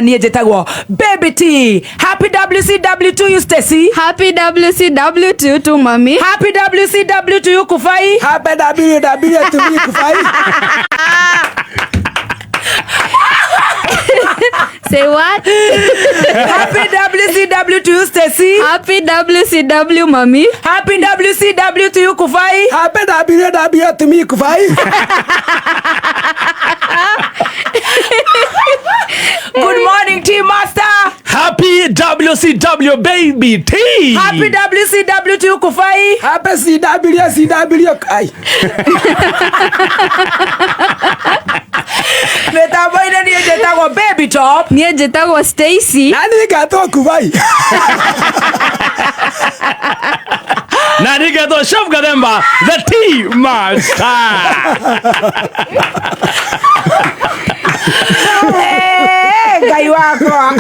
Niĩ njĩtagwo Baby T. Happy WCW to you, Stacy. Happy WCW to you too, mami. Happy WCW to you, Kufai. Happy WW to me, Kufai. Say what? Happy WCW to you, Stacy. Happy WCW, mami. Happy WCW to you, Kufai. Happy WW to me, Kufai. Good morning, Team Master. Happy WCW baby T. Happy WCW to you, Kufai. Happy CW CW. Ai. Mĩtambo-inĩ niĩ njĩtagwo Baby Top. Niĩ njĩtagwo Stacy. Na niĩ ngatwo Kufai. Na nigetwo Chef Gathemba the T Master. Eh, Ngai wakwa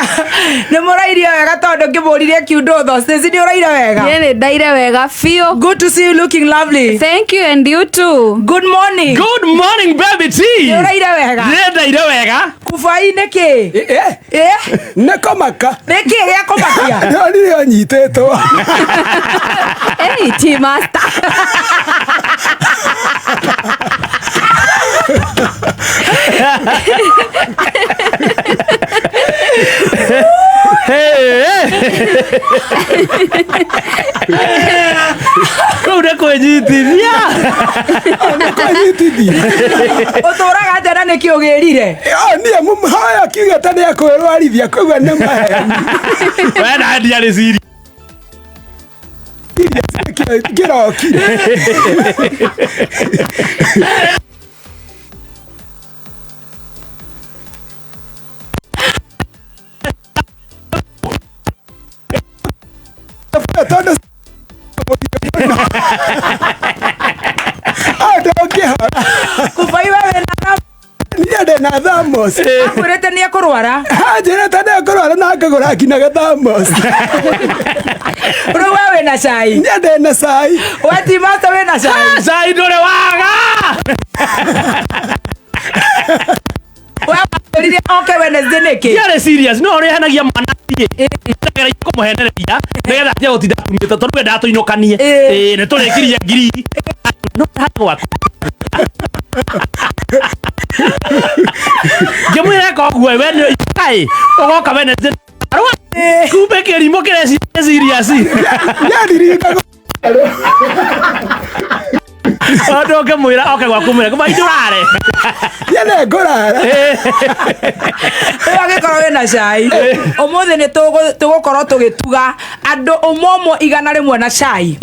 nĩ mũrairie wega tondũ ngĩmũririe kiundũtho. Stacy, nĩ ũraire wega? Niĩ nĩ ndaire wega biũ. Good to see you looking lovely. Thank you and you too. Good morning. Good morning, baby T. Nĩ ũraire wega? Nĩ ndaire wega. Kufai nĩ kĩ? Eh, Eh, nĩ kũmaka. Nĩ kĩ gĩa kũmakia? Ndonire ũnyitĩtwo. Hey, Tea Master. Hey, hey. Kũu nĩ kwĩnyitithia. Nĩ kwĩnyitithia. Ũtũraga atĩa na nĩkĩ ũgĩrire? O niĩ mũhoya kiugĩte nĩ ekwĩrwarithia koguo nĩ maheni. We na ndiarĩ serious. Kĩrokire. Tondũ ndũngĩhora. Kufai we wĩna Niĩ ndĩ na thamos. Akwĩrĩte nĩ ekũrwara. Anjĩrĩte nĩ ekũrwara na ngagũra nginya gĩthamos. Rĩu we wĩna cai? Niĩ ndĩ na cai. We Tea Master wĩna cai? Cai ndũrĩ waga. We wamwĩrire oke Wednesday nĩkĩ? Ndiarĩ serious no ũrĩhenagia mwana thiĩ ndageragia kũmũhenereria nĩgetha atige gũtinda atumĩte tondũ we ndatũinũkanie. Ĩĩ nĩ tũrĩkirie ngiri no harĩ gwaku ngĩmwĩra eka ũguo we nĩ kaĩ ũgoka Wednesday arwa kumbe kĩrimũ kĩreciria serious. Nĩandiringaga. Tondũ ũngĩmwĩra oke gwaku mwĩre kuma indũrare. Niĩ nĩ ngũrara. Rĩu angĩkorwo wĩna cai ũmũthĩ nĩ tũgũkorwo tũgĩtuga andũ ũmwe ũmwe 100 na cai.